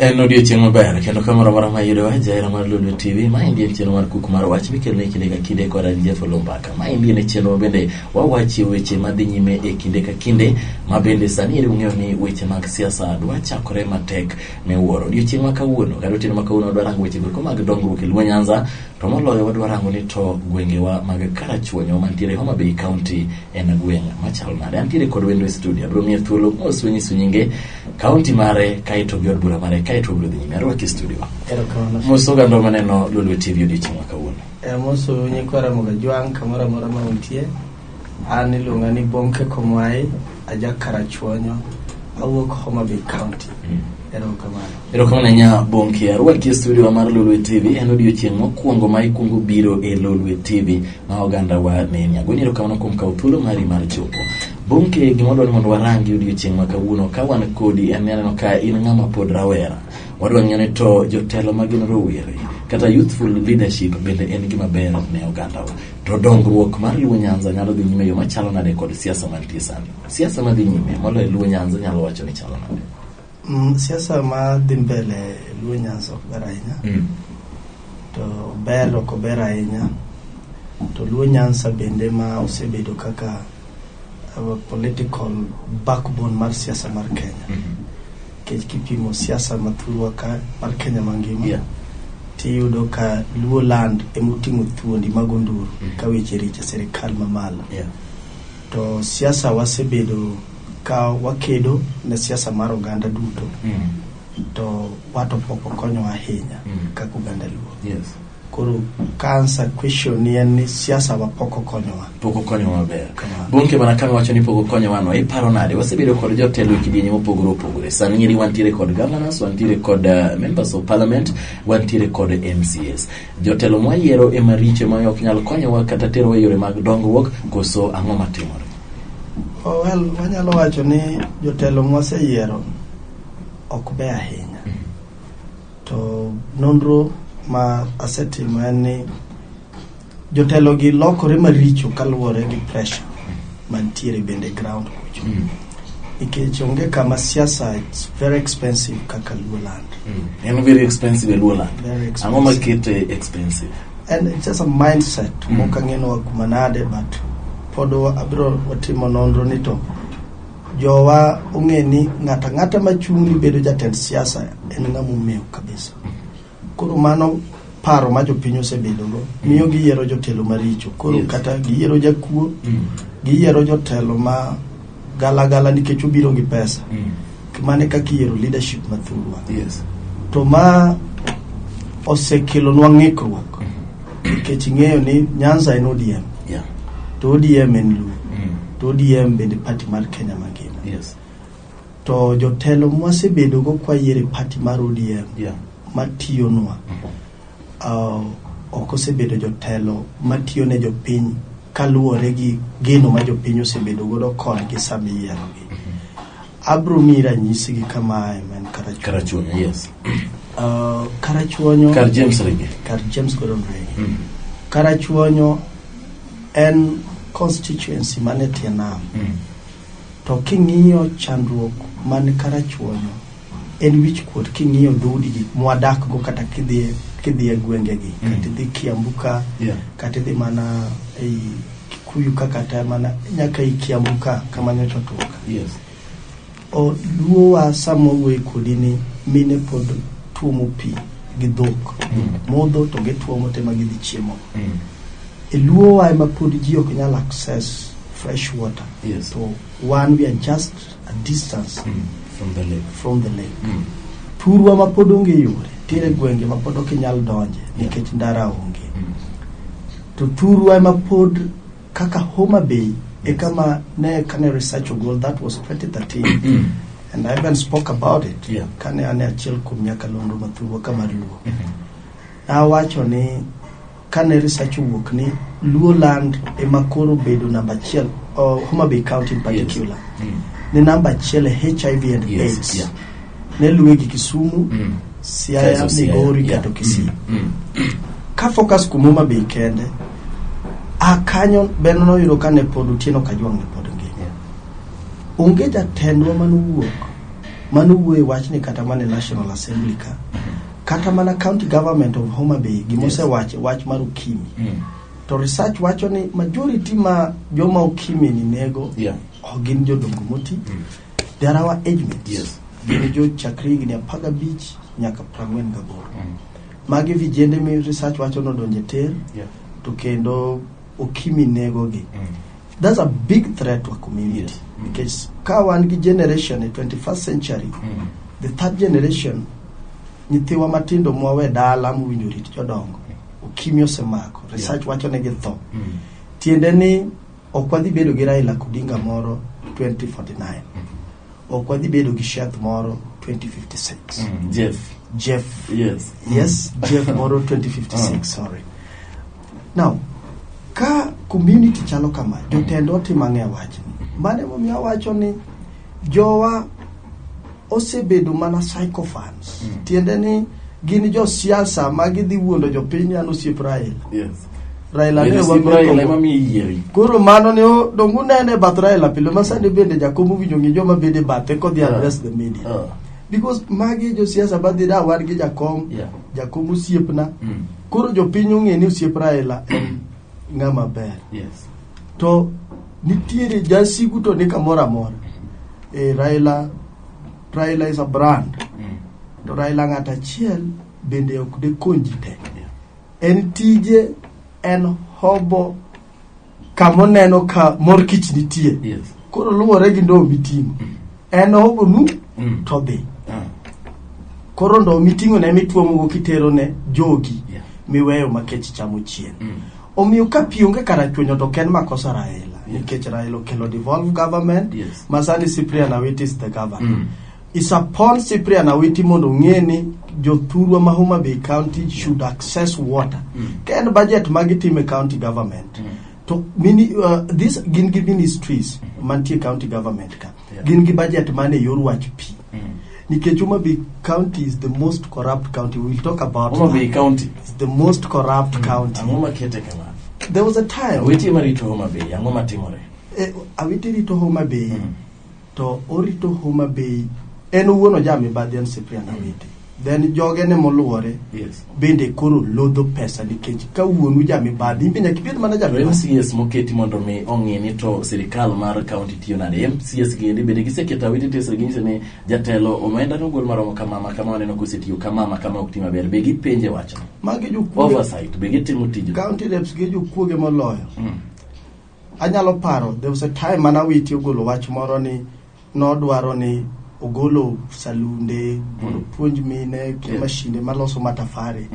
En odiechieng' maber kendo kamoro amora ma iyudowa jahera mar Lolwe TV. Maendi en chenro mar kuku mar wach mikeloni kinde ka kinde kod an Jeff Olumbaka. Maendi en chenro ma bende wawachie weche madhi nyime e kinde ka kinde ma bende sani eri ung'eyo ni weche mag siasa dwa chakore matek miwuoro. Odiechieng' ma kawuono kata otieno ma kawuono wadwa rango weche goeko mag dongruok e Luo Nyanza to moloyo wadwa rango ni to gwengewa mag Karachuonyo mantiere Homa Bay County en gweng' machalo nade. Antiere kod wendo e studio, abiro miye thuolo mos wenyiso nyinge kaunti mare kaeto gi od bura mare kaeto wabiro dhi nyime. Arwaki e studio. Erokamano. Mos oganda maneno Lolwe TV odiechieng' ma kawuono. Amoso nyikwa Ramogi Ajwang' kamoro amora ma untie. An iluonga ni Bonke Komwai, aja Karachuonyo, awuok Homa Bay County. Erokamano. Erokamano ahinya Bonke. Arwaki e studio mar Lolwe TV. En odiechieng' mokwongo ma ikwongo biro e Lolwe TV ma oganda wa neni. Agoni erokamano kuom kawo thuolo mari mar chopo. Bonke, gima wadwaro ni mondo warangi odiechieng' ma kawuono ka wan kodi en ni aneno ka in ng'ama pod rawera. Wadwa ng'eyo ni to jotelo ma gin rowere kata youthful leadership bende en gima ber ne ogandawa. To dongruok mar Luo Nyanza nyalo dhi nyime e yo machalo nade kod siasa mantie sani? Siasa madhi nyime moloyo Luo Nyanza nyalo wacho ni chalo nade? Siasa ma dhi mbele Luo Nyanza ok ber ahinya. To ber ok ober ahinya. To Luo Nyanza bende ma osebedo kaka political backbone mar siasa mar Kenya. Nikech kipimo siasa ma thurwa ka mar Kenya mangima, tiyudo ka Luo land emoting'o thuondi mag onduru ka weche richo e sirikal mamalo. To siasa wasebedo ka wakedo ne siasa mar oganda duto to wato pok okonyowa ahinya kaka oganda Luo. Koro ka answer question ni en ni siasa wa pok okonyowa. Pok okonyowa maber. Kamano. Bonke mana kama wacho ni pok okonyowa no, iparo nade? Wasebedo kod jotelo e kidienje mopogore opogore. Sani eri wantiere kod governors, wantiere kod members of parliament, wantiere kod MCAs. Jotelo mwayiero ema richo ema ok nyal konyowa kata terowa e yore mag dongruok, koso ang'o matimore? Oh, well, wanyalo wacho ni jotelo mwaseyiero ok ber ahinya. To nonro ma asetimo en ni jotelo gi lokore maricho kaluwore gi pressure mantiere bende e ground kucho. Nikech onge kama siasa it's very expensive kaka Luo land. En very expensive e Luo land. Very expensive. Ang'o makete expensive? And it's just a mindset mok ang'e kuma nade but pod abiro watimo nonro ni to jowa ong'e ni ng'ato ang'ata machung' ni bedo jatend siasa en ng'ama omew kabisa. Koro mano paro ma jopiny osebedogo miyo giyiero jotelo maricho. Koro kata giyiero jakuo, giyiero jotelo ma galagala nikech obiro gi pesa. Mano e kaka iyiero leadership ma thurwa. To ma osekelonwa ng'ikruok nikech ing'eyo ni Nyanza en ODM. To ODM en Luo. To ODM bende party mar Kenya mangima. To jotelo mwasebedogo kwayiero e party mar ODM matiyonwa ok osebedo jotelo matiyo ne jopiny kaluwore gi geno ma jopiny osebedo godo kodgi sama iyierogi. Abro miyi ranyisi gi kamae ma en Karachuonyo. Karachuonyo, yes. Karachuonyo Kar James Rege. Kar James Gordon Rege. Karachuonyo en constituency man e tie nam. To king'iyo chandruok man Karachuonyo en wichkuot king'iyo dhoudi gi mwadak go kata kidhi e gwengegi kata idhi Kiambu ka kata idhi mana ei Kikuyu ka kata mana nyaka ei Kiambu ka kama nyocha otuo ka. O Luowa sama wawuoyo kodi ni mine pod tuomo pi gi dhok. Modho to gituomo to ema gidhi chiemo. E Luowa ema pod ji ok nyal access fresh water. To wan we are just a distance From the lake. from the lake. Thurwa ma pod onge yore, nitiere gwenge ma pod ok inyal donje nikech ndara onge. To thurwa ema pod kaka Homa Bay e kama ne kane research ogol that was 2013 and I even spoke about it kane an e achiel kuom nyakalondo ma thurwa ka mar Luo. Nawacho ni kane research owuok ni Luo land ema koro bedo namba achiel Homa Bay County in particular ne namba achiel e HIV and AIDS ne luwe gi Kisumu, Siaya, Kaeto Siaya, Migori kato Kisii. Ka focus kuom Homa Bay kende a kanyo ben noyudo kane pod Otieno Kajwang' ne pod ngima. Onge jatendwa manowuok Mano wuoyo e wachni kata mana e National Assembly ka. Kata mana county government of Homa Bay gimosewacho wach mar ukimwi. To research wacho ni majority ma joma ukimwi ni nego ok gin jodongo moti. They are our age mates. Gin jo chakre higni 15 nyaka 48. Magi vijende mi research wacho nodonjo e ter to kendo ukimwi negogi. That's a big threat to our community. Nikech ka wan gi generation e 21st century, the third generation, nyithiwa matindo mwawe dala mowinjo rit jodongo, ukimwi osemako. Research wacho ni githo. Tiende ni ok wadhi bedo gi Raila Odinga moro 2049. Ok wadhi bedo gi Sheth moro 2056. Jeff. Jeff. Yes. Jeff moro 2056, sorry. Now, ka community chalo kama, jotendwa timo ang'e wachni. Mano emomiyo awacho ni jowa osebedo mana sycophants. Tiende ni gin josiasa ma gidhi wuondo jopiny ni an osiep Raila. Raila ne Bende wameko Raila ema miyi yieri. Koro mano ne dong unene e bath Raila pile ma sani bende jakom owinjo ng'i joma bedo e bathe kodhi address the media. Because magi josiasa madhi da wan gi jakom, jakom osiepna. Koro jopiny ong'e ni osiep Raila en ng'ama ber. To nitiere jasigu to ni kamoro amora. Raila is a brand. To Raila ng'at achiel bende ok de konji te. En tije en hobo kamoneno ka mor kich nitie. Koro luwore gi ndoo miting'o. En hobo nu to dhi. Koro ndoo miting'o ne mituomogo kitero ne jogi miweyo ma kech chamo chien. Omiyo ka pi onge karachuonyo to ok en makosa Raila. Nikech Raila okelo devolved government ma sani Cyprian Awiti is the governor. It's upon Cyprian Awiti mondo ong'e ni jothurwa ma Homa Bay County should access water. Ka en budget ma gitimo e county government to this gin gi ministries mantie county government ka. Gin gi budget mane yor wach pi. Nikech Homa Bay County is the most corrupt county. We will talk about Homa Bay that. County. It's the most corrupt county. Ang'o makete kama? There was a time. Awiti ema rito Homa Bay. Ang'o matimore? Awiti rito Homa Bay. To orito Homa Bay. En owuon oja mibadhi en Cyprian Awiti. Then joge ne moluore bende koro lodho pesa nikech ka wuonu ja mibadhi in be nyaka ibed mana ja To mibadhi. MCS moketi mondo mi ong'i ni to sirikal mar county tiyo nade. MCS gi bende giseketo Awiti tesre ginyiso ni jatelo omenda nogol maromo kama ma kama waneno kosetiyo kama ma kama ok ti maber. Be gipenje wachno. Magi jokuoge. Oversight be gitimo tijno. County reps gi jokuoge moloyo. Anyalo paro there was a time mana Awiti ogolo wach moro ni nodwaro ni ogolo salunde mondo puonj mine kia mashinde maloso matafari.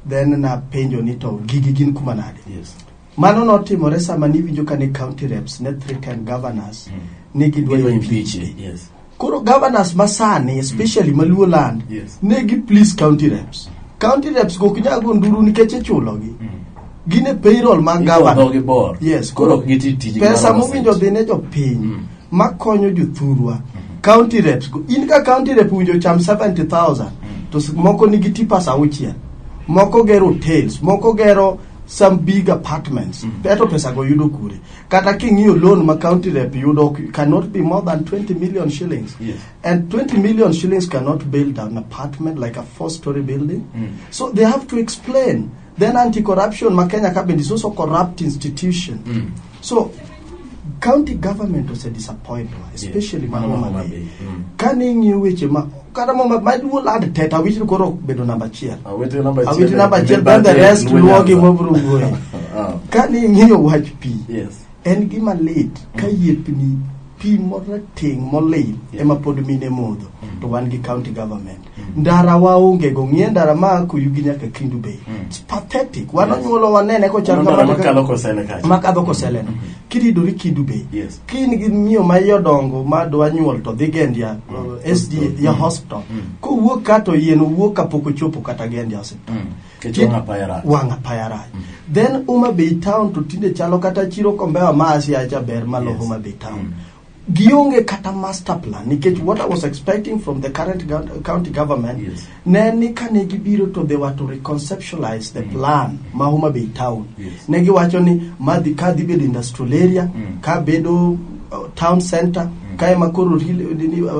Then napenjo ni to gigi gin kuma nade. Mano notimore sama niwinjo ka ne county reps ne threaten governors ni gidwa Gidwa impeach impeach. gi. Koro governors masani especially maluo land ne gi please county reps. County reps go ok nyal go nduru nikech ichulogi. Gin e payroll mag Igo governor. dhogi bor. Yes. Koro ok giti tijgi Pesa mar mowinjo dhi ne jopiny makonyo jothurwa. County reps go. In ka county rep owinjo cham 70,000 to moko nigi tipas auchiel. Moko gero hotels, moko gero some big apartments. Eto pesa go yudo kure. Kata king'iyo loan ma county rep yudo cannot be more than 20 million shillings. And 20 million shillings cannot build an apartment like a four-story building. So they have to explain. Then anti-corruption ma Kenya ka bende is also corrupt institution. So county government ose disappoint wa, especially ma Mano ma Homa Homa Bay. Bay. Kane ing'iyo weche ma kata ma maluo land te to Awiti koro obedo namba achiel. Awiti namba achiel. Awiti namba achiel, then the rest luwo gi mabiro wuoye. Kane ing'iyo wach pi, en gima lit ka yepni pi morateng' molil ema pod mine modho to wan gi county government. Ndara waonge go, ng'iye ndara ma Kuyugi nyaka Kendu Bay. It's pathetic. Wan onyuolo wanene kochal Mano ndara kama makalo Kosele kacha. makadho Kosele no. Kiridori Kendu Bay. Ka in gi miyo ma iye odongo ma dwa nyuol to dhi Gendia SDA ya hospital. Kowuok ka to yien owuok kapok ochopo kata Gendia hospital. Nikech wang' apaya rach. Wang' apaya rach. Then Homa Bay town to tinde chalo kata chiro Kombewa ma Asiacha ber malo Homa Bay town. Gionge kata master plan nikech what I was expecting from the current county government ne ni kane gibiro to they were to reconceptualize the plan ma Homa Bay town. Ne giwacho ni madhi ka dhi bedo industrial area, ka bedo town center, Kae ma koro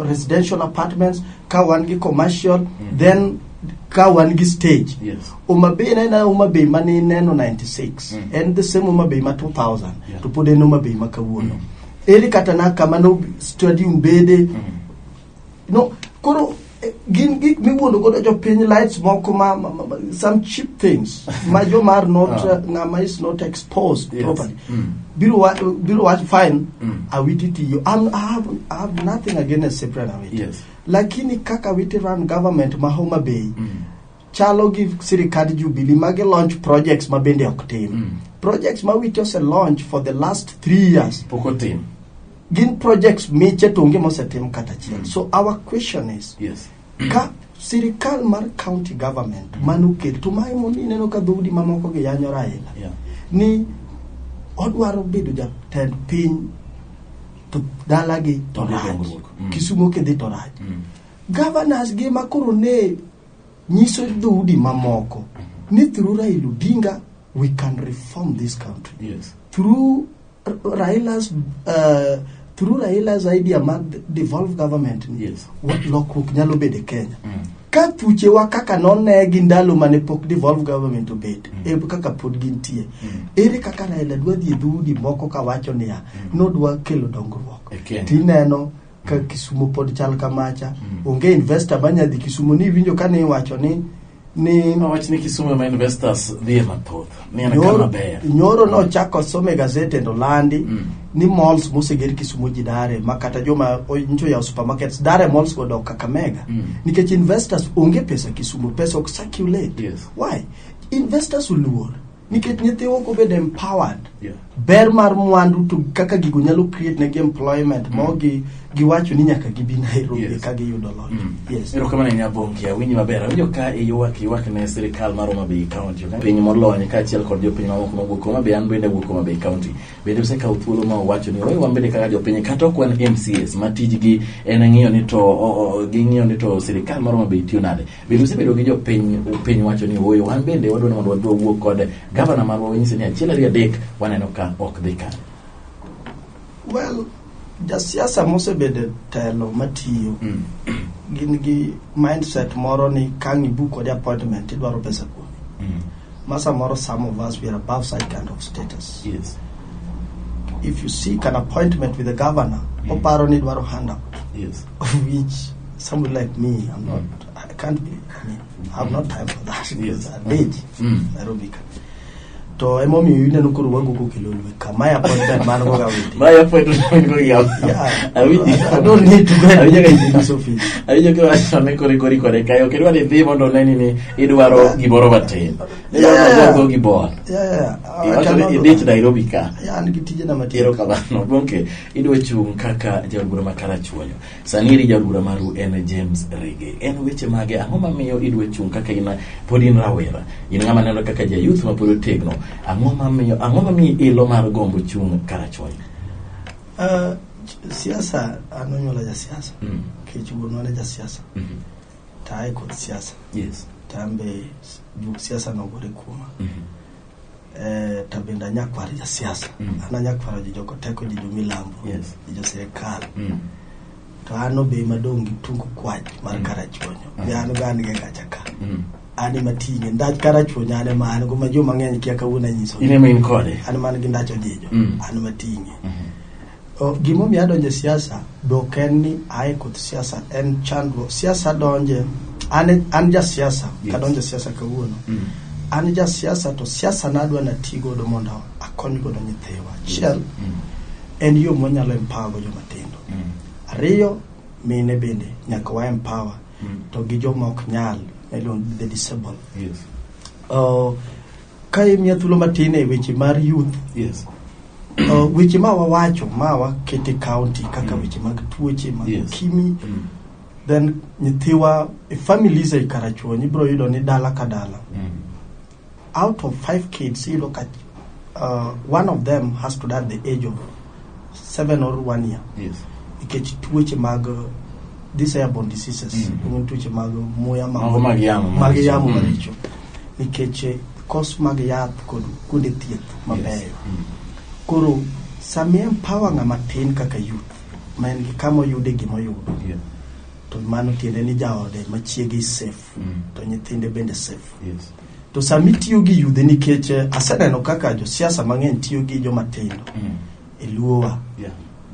residential apartments, ka wan gi commercial, then ka wan gi stage. Homa Bay ne en Homa Bay mane ineno 96. En the same Homa Bay ma 2000. To pod en Homa Bay ma kawuono. Ere kata na kama no stadium bede. No, koro gin gik miwuondo godo jopiny lights moko ma some cheap things ma joma are not ng'ama is not exposed properly. Biro wach fine. Awiti tiyo. I have nothing against Cyprian Awiti. Lakini kaka Awiti run government ma Homa Bay chalo gi sirikand Jubilee magi launch projects ma bende ok tim. Projects ma Awiti ose launch for the last 3 years Pok otim. Gin projects miche to onge mosetim kata achiel. So our question is, ka sirikal mar county government manokel to mae mondo ineno ka dhoudi mamoko gi yanyo Raila ni odwaro bedo jatend piny to dalagi to Onge rach. dongruok. Kisumo kidhi to rach. Governors gi ma koro ne nyiso dhoudi mamoko ni through Raila Odinga we can reform this country through Raila's idea mar devolved government ni lokruok nyalo bedo e Kenya. Ka thuchewa kaka nonegi ndalo mane pok devolved government obet e kaka pod gintie, ere kaka Raila dwa dhi e dhoudi moko kawacho niya nodwa kelo dongruok E Kenya. tineno ka Kisumo pod chal kamacha, onge investor manya dhi Kisumo ni iwinjo ka ne iwacho ni Wach ni Kisumu ema investors dhiye mathoth. Ni en kama ber. Nyoro nochako some gazette to landi ni malls moseger Kisumo ji dare ma kata joma nyocha oyawo supermarkets dare malls go dok Kakamega nikech investors onge pesa Kisumo, pesa ok circulate. Why investors oluor? Nikech nyithiwa ok obedo empowered ber mar mwandu to kaka gigo nyalo create negi employment ma ok giwacho ni nyaka gibi Nairobi ka giyudo loch. Yes. Erokamano ahinya Bongi, awinji maber. Awinjo ka ywak ne sirikal mar Homa Bay County. Piny molony kaachiel kod jopiny mamoko mawuok Homa Bay, an bende awuok Homa Bay County. Bende osekawo thuolo ma owacho ni wan bende kaka jopiny kata ok wan MCAs ma tijgi en ng'iyo ni to ging'iyo ni to sirikal mar Homa Bay tiyo nade. Bende osebedo gi jopiny piny wacho ni ooyo wan bende wadwa ni mondo wadwa wuok kod gavana marwa wanyise ni achiel ariyo adek waneno ka ok dhi kare. Well, jasiasa mosebedo e telo matiyo gin gi mindset moro ni ka ang' ibook kode appointment idwaro pesa kuome. Ma samoro some of us, we are above such kind of status. If you seek an appointment with the governor, oparo ni idwaro handout, of which somebody like me, I'm not, I can't be, I mean, I have not time for that because adich Nairobi ka. To emomiyo ineno koro wagogo kelolwe ka my appointment man go gawiti. My appointment go gi Yeah. Awinji. I don't need to go and meet in his office. Awinjo kiwacho ni koro ikori kode kae ok idwa ni idhi mondo oneni ni idwaro gimoro matin. Idwaro go gi ball. Yeah. I Iwacho ni cannot do idich that. Nairobi ka. Yeah, an gi tijena matiyo. Erokamano. Bonke, idwa chung' kaka jaod bura ma Karachuonyo. Sani eri jaod bura maru en James Rege. En weche mage ang'o mamiyo idwa chung' kaka in pod in rawera? In ng'ama neno kaka ja youth ma pod otegno. Ang'o mamiyi ilo mar gombo chung' Karachuonyo? Siasa an onyuola jasiasa. Nikech wuonwa ne jasiasa. To ae kod siasa. To an be juok siasa nogore kuoma. To bende anyakwar jasiasa. An anyakwaro ji jokoteko ji jomilambo. Ji jo sirikal. To an obe madong' gi tung kwach mar Karachuonyo. Be an go an gi gacha ka. An ema ting'e. Ndach Karachuonyo an ema an go ma joma ng'eny kia kawuono anyiso. In ema in kode. An man gi ndach ojijo. An ema ting'e. Gimomiyo adonjo e siasa be ok en ni ae koth siasa, en chandruok siasa donje an jasiasa. Kadonjo e siasa kawuono, an jasiasa to siasa nadwa nati godo mondo akony godo nyithiwa. Achiel en yo mwanyalo empower go joma tindo. Ariyo, mine bende nyaka wa empower to gi joma ok nyal miluongo ni the disabled. Ka imiya thuolo matin e weche mar youth, weche ma wawacho ma wakete county kaka weche mag tuoche mag ukimwi, then nyithiwa e families e Karachuonyo ibiro yudo ni dala ka dala out of five kids iyudo ka one of them has to die at the age of 7 or 1 year nikech tuoche mag these airborne diseases, mm. tuoche mag muya Mago mag yamo mag maricho. yamo maricho nikech cost mag yath kod kuonde thieth mabeyo. Koro sami empower ng'ama tin kaka youth ma en gi kama oyude gima oyudo Yeah. to mano tiende ni jaode machiege is safe to nyithinde bende safe. To sama itiyo gi yudhe nikech aseneno kaka josiasa mang'eny tiyo gi joma tindo e luowa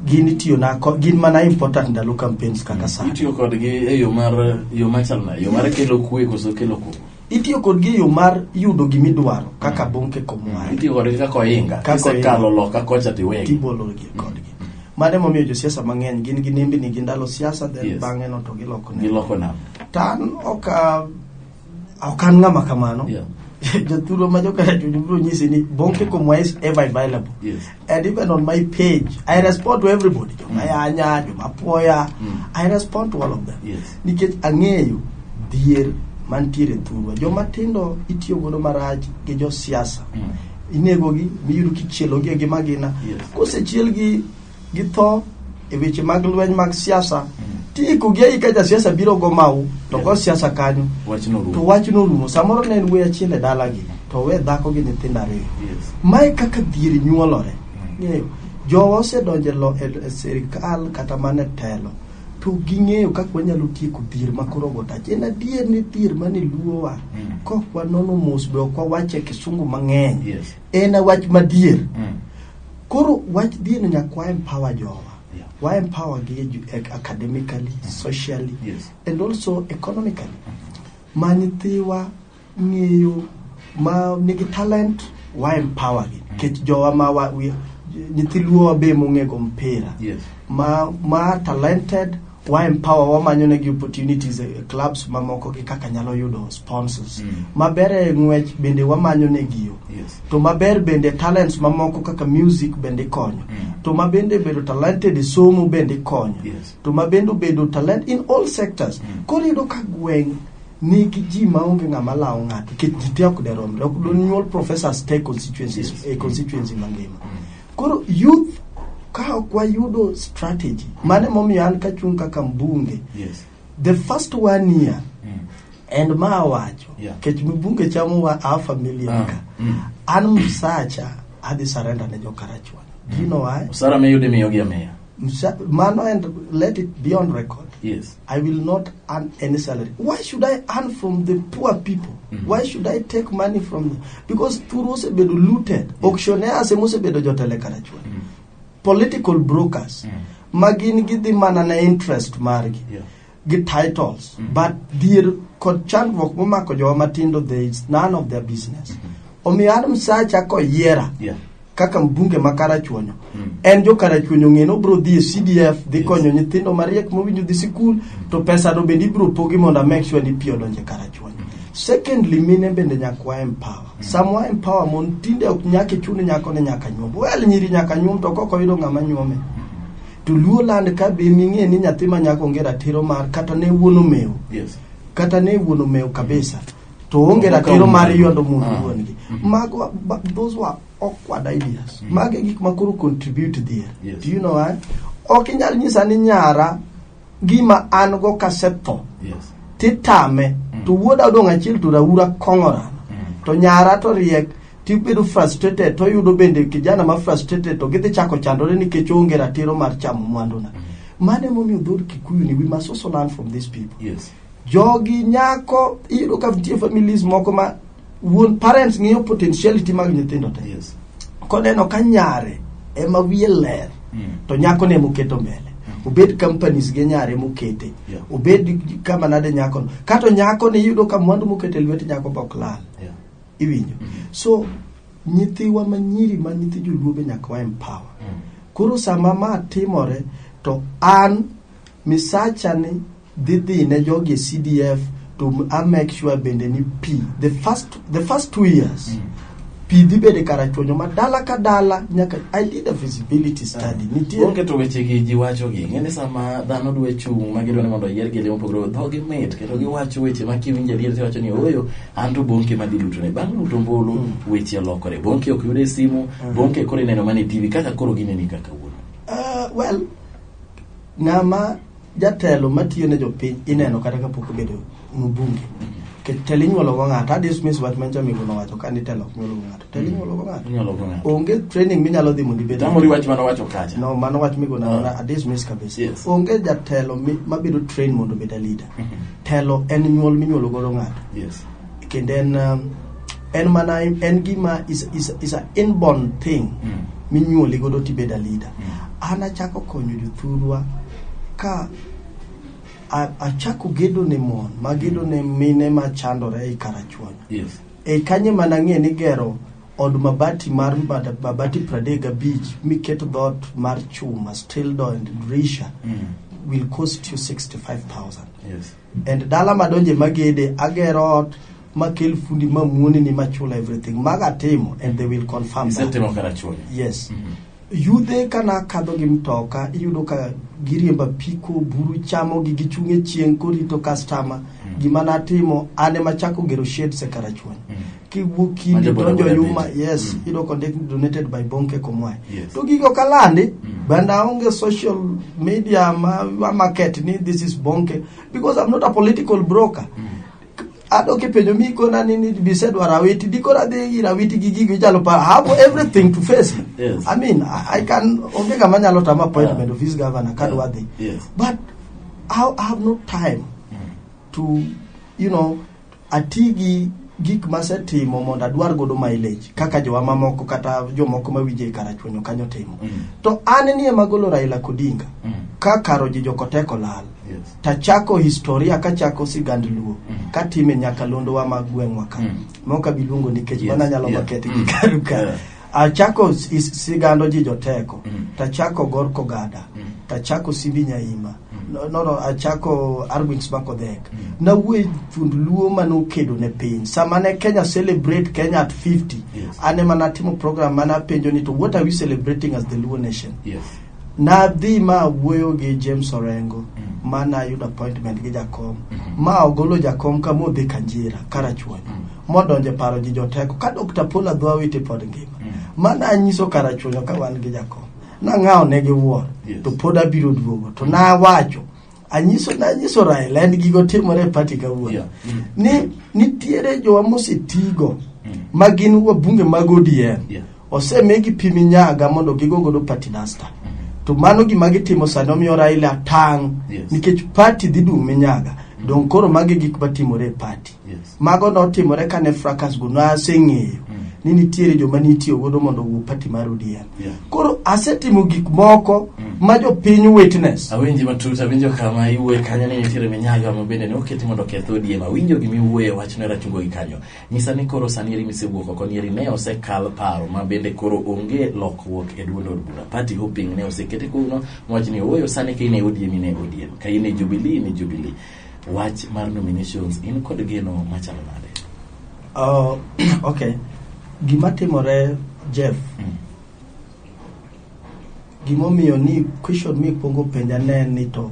gin itiyo na gin mana important ndalo campaigns kaka sani. Itiyo kodgi e yo mar yo machal nade? Yo mar kelo kwe koso kelo koko? Itiyo kodgi e yo mar yudo gimidwaro kaka Bonke Komwai. Itiyo kodgi kaka ohinga. Kaka ohinga. Kisekalo loka kocha tiwegi. Tibolo gi kodgi. Mano emomiyo josiasa mang'eny gin gi nembni gi ndalo siasa then bang'e no to giloko nembni. Giloko namba. To an ok ok an ng'ama kamano. Jothurwa ma jokarachuonyo biro nyisi ni Bonke Komwai is ever available. And even on my page, I respond to everybody. Joma yanya, joma puoya, I respond to all of them. Nikech ang'eyo dhier mantiere thurwa. Joma tindo itiyo godo marach gi josiasa. Inegogi, miyudo kichielogi e gi magina. Kosechielgi gi tho e weche mag lweny mag siasa, tiikogi aika jasiasa biro go mau to go siasa kanyo. Wachno To rumo. wachno rumo. Samoro ne en wuoyi achiel e dalagi, to owe dhako gi nyithindo ariyo. Mae kaka dhier nyuolore. Ng'eyo. Jowa osedonjo e lo- e e sirikal kata mana e telo to ging'eyo kaka wanyalo tieko dhier ma koro ogo tach. En adier ni dhier mane luowa kok wanono mos be ok wawache kisungu mang'eny. En a wach madier. Koro wach dhier no nyaka wa empower jowa. Wa empower gi academically, socially and also economically. Ma nyithiwa ng'eyo ma nigi talent wa empower gi. Nikech jowa ma wa, we, nyithi luowa be mong'e go mpira. Ma talented wa empower wamanyo negi opportunities e clubs mamoko gi kaka nyalo yudo sponsors. Maber e ng'wech bende wamanyo negi yo. To maber bende talents mamoko kaka music bende ikonyo. To ma bende bedo talented e somo bende ikonyo. To ma bende obedo talent in all sectors. Koro iyudo ka gweng' nigi ji maonge ng'ama lawo ng'ato nikech ji te ok deromre. Ok donyuol professors te constituencies e constituency mangima. Koro youth ka ok wayudo strategy mano emomiyo an kachung' kaka mbunge the first one year and ma awacho kech mbunge chamo wa half a million ka an msacha adhi surrender ne jokarachuonyo. Do you know why? Osara miyudo imiyogi amiya. Mano and let it be on record. I will not earn any salary. Why should I earn from the poor people? Why should I take money from them? Because thuru osebedo looted. Auctioneers ema osebedo jotelo e Karachuonyo. Political brokers ma gin gidhi mana ne interest margi gi titles. But dhier kod chandruok momako jowa matindo there is none of their business. Omiyo an msacha koyiera kaka mbunge ma Karachuonyo en jo Karachuonyo ng'e ni obiro dhi e CDF dhi konyo nyithindo mariek mowinjo dhi sikul to pesa no bende ibiro pogi mondo a make sure ni pi odonjo e Karachuonyo. Secondly, mine bende nyaka wa empower. Sama wa empower mon tinde ok nyaka ichun nyako ni nyaka nyuom. Well, nyiri nyaka nyuom to kok oyudo ng'ama nyuome. To Luo land ka be ming'e ni nyathi ma nyako onge ratiro mar kata ne wuon omewo. Kata ne wuon omewo kabisa. To onge Ok ratiro mar okaw yuando mond wuon gi. Mago those were awkward ideas. Mago e gik ma koro contribute dhier. Do you know why? Ok inyal nyisa ni nyara gima an go kasetho titame to wuoda odong' achiel to raura kong'o rana to nyara to riek tibedo frustrated to yudo bende kijana ma frustrated to gidhi chako chandore nikech onge ratiro mar chamo mwanduna. Mano emomiyo dhood Kikuyu ni we must also learn from these people. Jogi nyako iyudo ka nitie families moko ma wuon parents ng'iyo potentiality mag nyithindo te. Koneno ka nyare ema wiye ler to nyako ne emoketo mbele. Obed companies gi nyare emokete. Obed kama nade nyako no. Kato nyako ni iyudo ka mwandu mokete lwet nyako be ok lal. Iwinjo. So nyithiwa ma nyiri ma nyithi joluo be nyaka wa empower. Koro sama ma timore to an misacha ni dhi dhi ne jogi e CDF to a make sure bende ni pi the first 2 years pi dhi bedo e Karachuonyo ma dala ka dala nyaka I did a feasibility study nitie. Onge to weche gi ji wacho gi. Ng'eni sama dhano dwa chung' ma gidwa ni mondo oyier gi mopogore dhogi mit kendo giwacho weche ma kiwinjo adier tiwacho ni ooyo an to Bonke madhi lutone. Bang' luto ombulu weche olokore. Bonke ok yud e simu, Bonke koro ineno mana e TV kaka koro gineni kaka wuono. Well, ng'ama jatelo matiyo ne jopiny ineno kata kapok obedo mbunge. Nikech telo inyuolo go ng'ato. A dismiss wach mancha Miguna owacho ka ni telo ok nyuolo go ng'ato. Telo inyuolo go ng'ato. Inyuolo go ng'ato. Onge training minyalo dhi mondo ibed. Tamori wach mane owacho kacha. No, mano wach Miguna Ah. a dismiss kabisa. Yes. Onge jatelo mabedo train mondo obed a leader. Telo en nyuol minyuolo godo ng'ato. Yes. Kendo en en mana en gima is a inborn thing minyuoli godo tibedo a leader. An achako konyo jothurwa ka achako gedo ne mon, magedo ne mine machandore ei Karachuonyo. Yes. E kanye mana ng'e ni gero od mabati mar mabati 35 miket dhoot mar chuma, steel door and dirisha will cost you 65,000. Yes. And dala madonje magede agero ot makel fundi mamuoni ni machul everything maga timo and they will confirm that. Isetimo Karachuonyo. Yes. Yudhe kana kadho gi mtoka iyudo ka giriembo apiko buru chamo gi gichung' e chieng' korito customer. Gima natimo an ema achako gero sheds e Karachuonyo. Kiwuok Ma kindi joboda donjo boda Yuma, bet. yes, iyudo kondik ni donated by Bonke Komwai. Yes. To gigo kalandi, bende aonge social media ma market ni this is Bonke because I'm not a political broker. Ado kipenjo mi kona ni bisedwaro Awiti, dikoro adhi ir Awiti gi gigo ichalo pa I have everything to face him. Yes. I mean, I can onge kama nyalo tama appointment Yeah. of his governor kadwa dhi. Yes. But I have no time to, you know, ati gi gik masetimo mondo adwar godo mileage kaka jowa mamoko kata jomoko mawinjo e Karachuonyo kanyo timo. To an ni ema golo Raila Odinga ka karo ji jokoteko lal. Yes. Tachako historia kachako sigand Luo katime nyakalondo ma gweng'wa ka. Mok abi luongo nikech Yes, mana nyalo yeah. maket gi karu ka. Yeah. Achako sigando ji joteko. Tachako Gor Kogada. Tachako Simbi Nyaima. No, achako Arwings Makodhek. Nawuoyo thund Luo manokedo ne piny. Sama ne Kenya celebrate Kenya at 50, Yes. an ema natimo program mana penjo ni to what are we celebrating as the Luo nation? Yes. Nadhi ma awuoyo gi James Orengo ma nayudo appointment gi jakom ma ogolo jakom ka modhi Kanjira Karachuonyo modonjo e paro ji joteko ka Dr. Paul Adhwawiti pod ngima ma nanyiso Karachuonyo ka wan gi jakom nang'awo ne gi wuoro Yes. to pod abiro duogo to nawacho anyiso nanyiso Raila en gigo timore e party kawuono Yeah. ni nitiere jowa mosetigo ma gin wabunge mag ODM Yeah. osemigi pi minyaga mondo gigo godo party duster to mano gima gitimo sani omiyo Raila tang' Yes. nikech party dhi dum minyaga dong koro magi gik matimore e party Yes. mago notimore kane fracas go naseng'eyo ni nitiere joma nitiyo godo mondo owuo party mar ODM Yeah. koro asetimo gik moko ma jopiny witness Awinji matut, awinjo kama iwuoye kanyo ni nitiere minyaga ma bende ne oketi mondo oketh ODM. Awinjo gima iwuoye wachno rachungo gi kanyo. Nyisa ni koro sani eri misewuok oko ni eri ne osekal paro ma bende koro onge lokruok e duond od bura. Party hopping ne osekete kuno mowach ni ooyo sani ka in e ODM in e ODM, ka in e Jubilee in e Jubilee. Wach mar nominations in kod geno machalo nade? Okay gima timore Jeff gimomiyo ni question mikwongo penja ne en ni to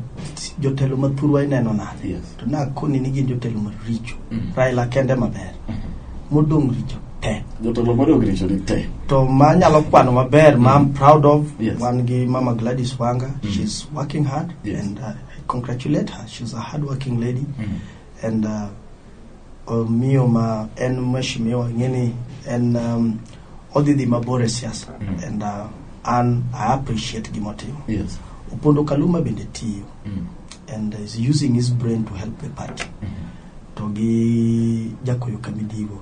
jotelo mathurwa ineno nade Yes. to nakoni ni gin jotelo maricho Raila kende maber modong' richo te Jotelo modong' richo ni te. to manyalo kwano maber ma I'm proud of Yes. wan gi mama Gladys Wanga she's working hard Yes. and I congratulate her she's a hard working lady and miyo ma en mheshimiwa ng'eni en odhi dhi mabor e siasa and an I appreciate gimotimo Yes. Opondo Kaluma bende tiyo and is using his brain to help the party to gi Jakoyo Kamidigo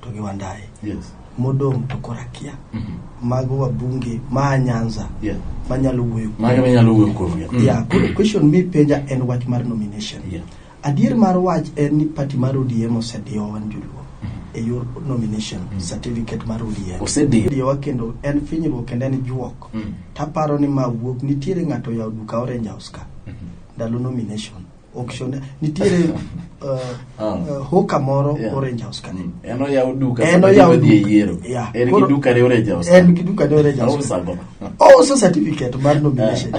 to gi Wandayi Yes. modong' to koro akia mago wabunge ma Nyanza Yeah. manyalo wuoyo Mago minyalo wuoyo kuomgi. yeah, koro question mipenja en wach mar nomination Yeah. adier mar wach en ni party mar ODM osediyowa wan joluo e yor nomination certificate mar ODM Osediyo. diyowa kendo en finyruok kendo en juok taparo ni ma wuok nitiere ng'ato oyawo duka Orange House ka ndalo nomination auction nitiere hoka moro Yeah. Orange House ka En oyawo duka En sama oyawo ji odhi e duka. yiero. Yeah. En gi Koro- duka ne Orange House. en gi duka ne Orange House Ouso ang'o? ouso certificate mar nomination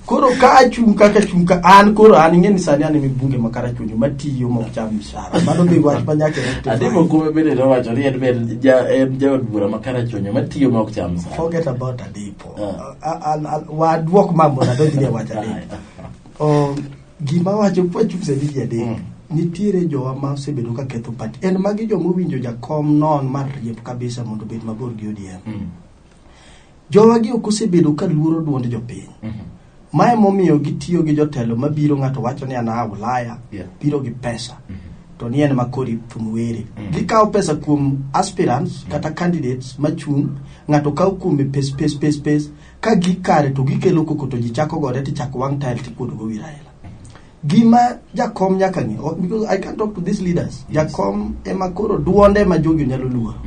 koro ka achung' kaka achung' ka an koro an ing'e ni sani an e mbunge ma Karachuonyo matiyo mok cham mshahara mano be wach ma nyaka rectify. Ademo kume bende nowacho ni en be ja en jaod bura ma Karachuonyo matiyo ma ok cham msara. forget about Adipo Ah. Waduok ma mondo adonjni e wach Adipo. Gima wacho kwachung' sani ji adek. Nitiere jowa ma osebedo ka ketho party. En magi joma owinjo jakom non mar riemb kabisa mondo obed mabor gi ODM. Jowa gi ok osebedo ka luoro duond jopiny. Mae momiyo gitiyo gi jotelo mabiro ng'ato wacho ni an aa Ulaya, biro gi pesa. To ni en makori thum were. Gikawo pesa kuom aspirants kata candidates machung', ng'ato kawo kuome pes pes pes pes, ka gik kare to gikelo koko to ji chako gore tichako wang' tael tikuodo go wi Raila. Gima jakom nyaka ng'e, because I can't talk to these leaders. Jakom ema koro duonde ema jogi nyalo luoro.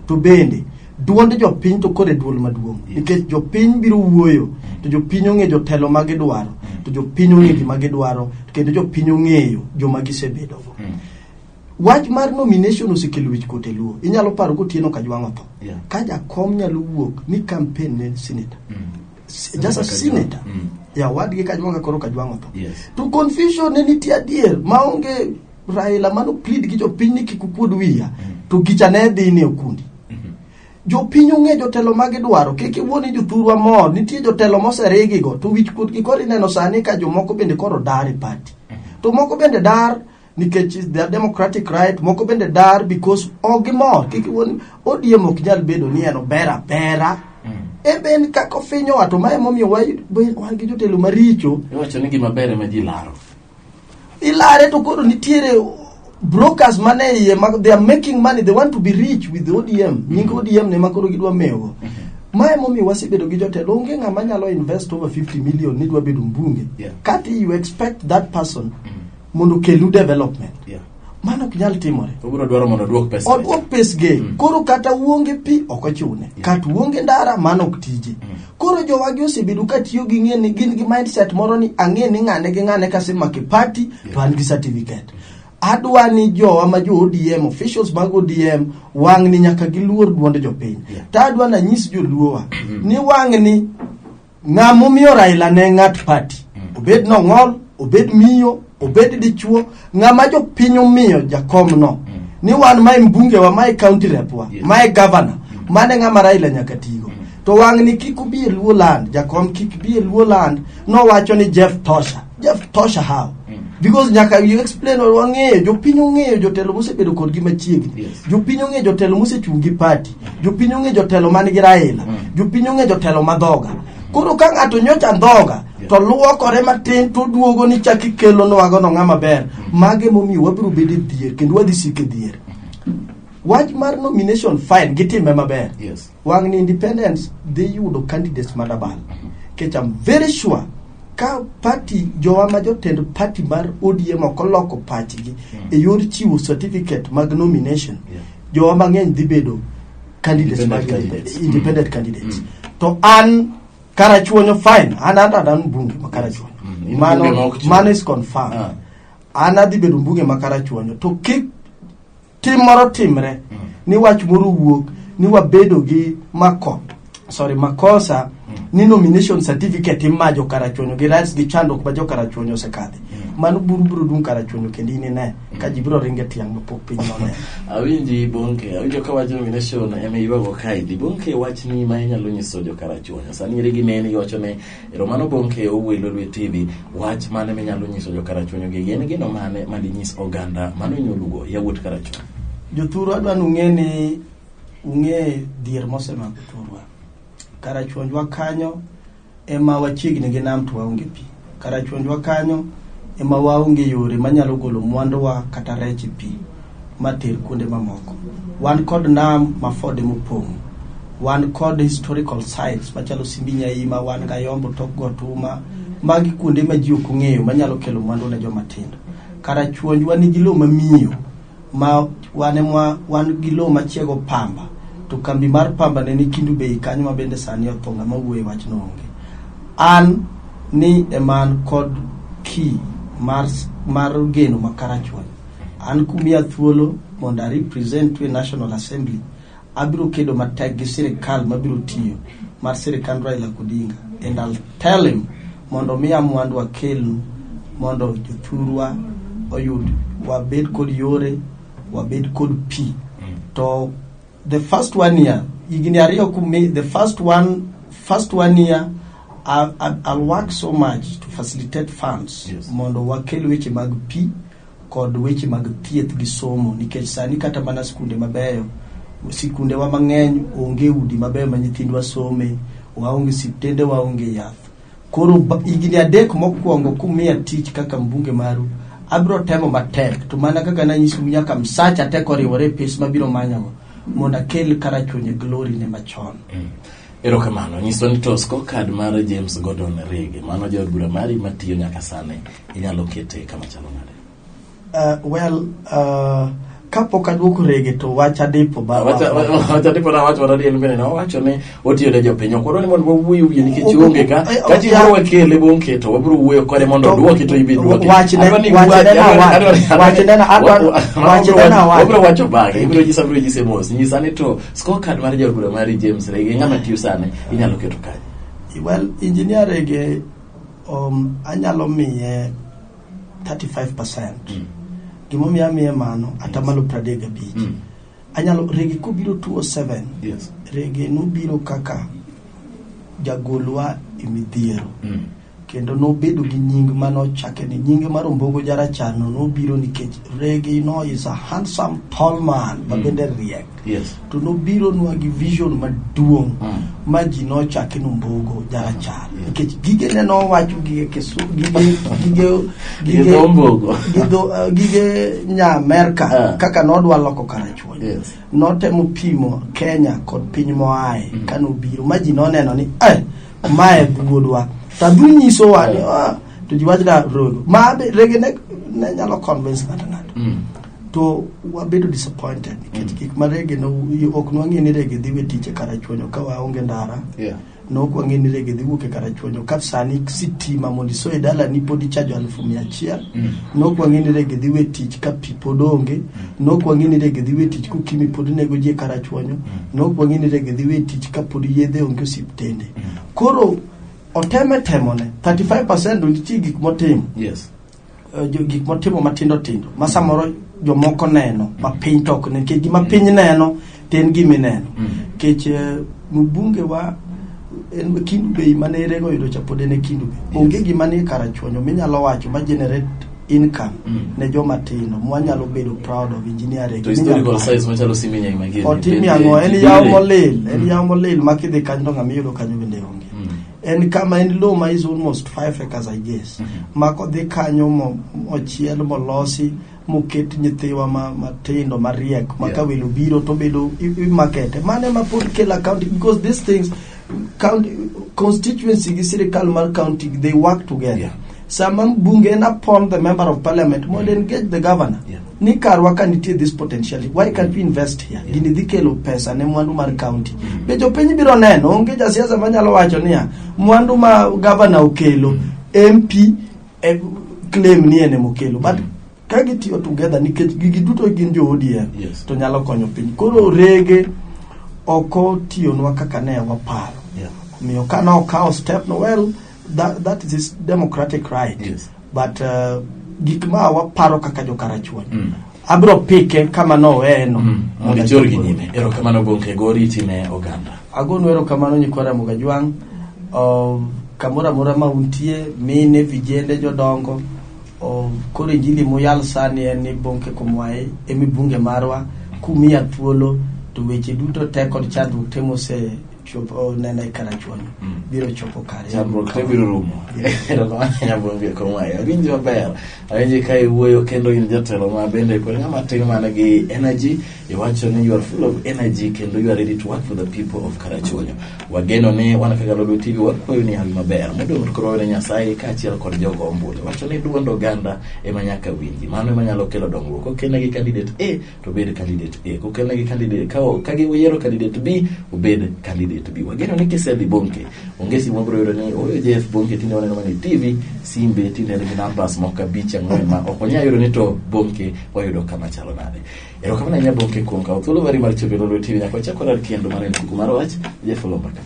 To bende duond jopiny to koro e duol maduong'. Nikech jopiny biro wuoyo, to jopiny ong'e jotelo ma gidwaro, to jopiny ong'e gima gidwaro, kendo jopiny ong'eyo joma gisebedogo. Wach mar nomination osekelo wich kuot e Luo. Inyalo paro gotieno Kajwang' otho. Ka jakom nyalo wuok ni campaign ne senator. Just a Kajwang'. senator. Ya wadgi Kajwang' ka koro Kajwang' otho. To confusion ne nitie adier maonge Raila mano plead gi jopiny ni kik ukuod wiya. To gicha ne dhi ne okundi. Jopiny ong'e jotelo ma gidwaro, kik iwuo ni jothurwa mor, nitie jotelo moserigigo, to wich kuot gi koro ineno sani ka jomoko bende koro dar e party. To moko bende dar nikech is their democratic right, moko bende dar because ok gimor, kik iwuo ni ODM ok nyal bedo ni en ober abera. En be en kaka ofinyowa to mae emomiyo wan gi jotelo maricho. Iwacho ni gima ber ema ji laro. Ilare to koro nitiere brokers mane iye ma they are making money, they want to be rich with the ODM. Nying ODM ne makoro gidwa mewo. Mae momiyo wasebedo gi jotelo, onge ng'ama nyalo invest over 50 million ni dwa bedo mbunge. Kati you expect that person mondo okelnu development. Mano ok nyal timore. Obiro dwaro mondo oduok pesa. Oduok pesge. Koro kata uonge pi ok ochune. Kata uonge ndara mano ok tije. Koro jowagi osebedo ka tiyo gi ng'e ni gin gi mindset moro ni ang'e ni ng'ane gi ng'ane kasemako e party to an gi certificate. Adwa ni jowa ma jo ODM, officials mag ODM, wang'ni nyaka giluor duond jopiny. To adwa nanyis joluowa ni wang'ni ng'ama omiyo Raila ne ng'at party. Obed nong'ol, obed miyo, obed dichuo, ng'ama jopiny omiyo jakom no. Ni wan mae mbunge wa, mae county rep wa, mae governor, mane ng'ama Raila nyaka tigo. To wang'ni kik ubi e Luo land, jakom kik bi e Luo land, nowacho ni Jeff Tosha. Jeff Tosha how? Because nyaka you explain or wang'eyo, jopiny ong'eyo jotelo mosebedo kodgi machiegni. Jopiny ong'eyo jotelo mosechung' gi party. Jopiny ong'eyo jotelo man gi Raila. Jopiny ong'eyo jotelo madhoga. Koro ka ng'ato nyocha ndhoga to luokore matin to duogo ni chak ikelonwago no ng'ama ber. Mage momiyo wabiro bedo e dhier kendo wadhi siko e dhier. Wach mar nomination fine gitime maber. Wang' ni independence dhi yudo candidates madabal. Nikech I'm very sure ka party jowa ma jotend party mar ODM ok oloko pachgi e yor chiwo certificate mag nomination, jowa mang'eny dhi bedo candidates Independent mag candidates. independent candidates. To an Karachuonyo fine, an mbunge ma Karachuonyo. In mbunge ma ok Mano, chung'. mano is confirmed. An adhi bedo mbunge ma Karachuonyo to kik tim moro timre ni wach moro wuok ni wabedo gi mako sorry makosa ni nomination certificate ima jo Karachuonyo gi rights gi chandruok ma jo Karachuonyo osekadhe. Mano buru biro dum Karachuonyo kendo in ine ka ji biro ringe tiang' mapok piny noneno. Awinji Bonke, awinjo ka wach nomination ema iywago kaendi. Bonke, wachni ma inyalo nyiso jo Karachuonyo. Sani ere gineni iwacho ni Romano Bonke owuoyo e Lolwe TV, wach mane minyalo nyiso jo Karachuonyo gi en gino mane ma dinyis oganda mano nyolugo yawuot Karachuonyo? Jothurwa adwa ni ung'e ni ung'e dhier mosemako thurwa. Karachuonjwa kanyo ema wachiegni gi nam to waonge pi. Karachuonjwa kanyo ema waonge yore manyalo golo mwanduwa kata rech e pi mater kuonde mamoko. Wan kod nam ma fode mopong'. Wan kod historical sites machalo Simbi Nyaima, wan Gayombo tok Got Uma. Magi kuonde ma ji ok ong'eyo manyalo kelo mwandu ne joma tindo. Karachuonjwa nigi lowo mamiyo ma wan ema wan gi lowo machiego pamba to kambi mar pamba ne ni Kendu Bay kanyo ma bende sani otho ng'ama wuoyo e wachno onge. An ni ema an kod key mar geno ma Karachuonyo. An kumiya thuolo mondo a represent to e National Assembly abiro kedo matek gi sirikal mabiro tiyo mar sirikand Raila Odinga and I'll tell him mondo miya mwandu akelnu mondo jothurwa oyud wabed kod yore wabed kod pi to the first one year higni ariyo kumi the first one year I'll work so much to facilitate funds mondo wakel weche mag pi. Kod weche mag thieth gi somo, nikech sani kata mana skunde mabeyo, sikundewa mang'eny onge udi mabeyo ma nyithindwa some, waonge siptende, waonge yath. Koro higni 3 mokwongo kumiya tich kaka mbunge maru, abiro temo matek, to mana kaka nanyisou nyaka msacha tek oriwore e pes mabiro manyogo mondo akel Karachuonyo glory ne machon. Erokamano. Nyiso ni to scorecard mar James Gordon Rege, mano jaod bura mari matiyo nyaka sani, inyalo kete kama chalo nade? Well, kapok aduoko Rege to wach adipo ba Wacha tipo na wacho maradier bende ne owacho ni otiyo ne jopiny. Ok wadwa ni mondo wawuoyo wiye nikech onge ka. Ka chieng' moro wakele bonke to wabiro wuoyo kode mondo oduoki to ibi duoki. Wabiro wacho bang'e. Ibiro nyisa, abiro nyise mos. Nyisa ni to scorecard mar jaod bura mari James Rege ng'ama tiyo sani inyalo keto kanye? Well, engineer Rege, anyalo miye 35%. Gimomiyo amiye mano, atamalo 35. Anyalo Rege kobiro 207. Rege nobiro kaka jagolwa e midhiero. Kendo nobedo gi nying manochake ni nyinge mar Ombogo Jarachar no nobiro nikech Rege no is a handsome tall man ma bende riek. To nobiro nwa gi vision maduong' ma ji nochake ni Ombogo Jarachar. Nikech gige ne nowacho gige kisu gige gige Gi dho Ombogo. Gi dho gige nya Amerka kaka nodwa loko Karachuonyo. Notemo pimo Kenya kod piny moaye kanobiro ma ji noneno ni mae wuodwa. To adhu nyisowa ni to ji wachna Rege. Ma be Rege ne nyalo convince ng'ato ng'ato. To wabedo disappointed nikech gik ma Rege no ok nwang'e ni Rege dhi we tich e Karachuonyo ka waonge ndara. Nok wang'e ni Rege dhi wuok e Karachuonyo ka sani sitima mondo iso e dalani pod ichajo 100,000. Nok wang'e ni Rege dhi we tich ka pi pod onge. Nok wang'e ni Rege dhi we tich ka ukimwi pod nego ji e Karachuonyo. Nok wang'e ni Rege dhi we tich ka pod yedhe onge osiptende. Koro oteme temone 35% to nitie gik motimo. Gik motimo matindo tindo ma samoro jomoko neno ma piny to ok ne, nikech gima piny neno to en gima ineno. Nikech mbunge wa en Kendu Bay mane Rege oyudo cha pod en e Kendu Bay. Onge gima nie Karachuonyo minyalo wacho ma generate income ne joma tindo mwanyalo bedo proud of engineer Rege. To historical sites machalo Siminyi mageni. Otimi ang'o? En yawo molil, en yawo molil ma kidhi kanyo to ng'ama iyudo kanyo bende onge. En kama en lowo ma is almost 5 acres, I guess. Ma kodhi kanyo mochiel molosi moket nyithiwa matindo mariek ma ka welo biro to bedo imakete. Mano ema pod kelo county, because these things, county constituency gi sirikal mar county, they work together. Sama mbunge en upon the member of parliament mondo engage the governor ni karwa ka nitie this potentiality, why can't we invest here? Gini dhi kelo pesa ne mwandu mar county. Be jopiny biro neno, onge jasiasa manyalo wacho niya mwandu ma governor okelo, MP claim ni en emokelo, but ka gitiyo together nikech gigi duto gin jo ODM to nyalo konyo piny. Koro Rege ok otiyonwa kaka ne waparo. Omiyo ka nokawo step no, well, that is his democratic right. But gik ma waparo kaka jokarachuonyo, abiro pike kama noweye no. Mondo ichor gi nyime. Erokamano Bonke, go oriti ne oganda. Agonu erokamano nyikwa Ramogi Ajwang', kamoro amora ma untie, mine, vijende, jodongo. Koro injili muyal sani en ni Bonke Komwae emi bunge marwa, kumiya thuolo to weche duto te kod chandruok te mose chopo neno e Karachuonyo biro chopo kare. Chandruok te biro rumo. Erokamano ahinya Bonke Komwae. Awinji maber. Awinji ka iwuoyo kendo in jatelo ma bende pod ng'ama tin mana gi energy. Iwacho ni you are full of energy kendo you are ready to work for the people of Karachuonyo. Wageno ni wan kaka Lolwe TV wakwayo ni hawi maber. Modong' to koro wawene Nyasaye kaachiel kod jogo ombulu. Wacho ni duond oganda ema nyaka winji. Mano ema nyalo kelo dongruok. Kokelne gi candidate A to obed candidate A. Kokelne gi candidate ka giyiero candidate B obed candidate B. Wageno ni kisedhi Bonke, onge simu mabiro yudo ni oyo Jeff Bonke tinde waneno mana e TV, simbe tinde nigi numbers moko 5 4 ma ok wanyal yudo ni to Bonke wayudo kama chalo nade. Erokamano ahinya Bonke kuom kawo thuolo mari mar chopo e Lolwe TV nyaka wachak warar kendo mano en kuku mar wach Jeff Oloo Mbaka.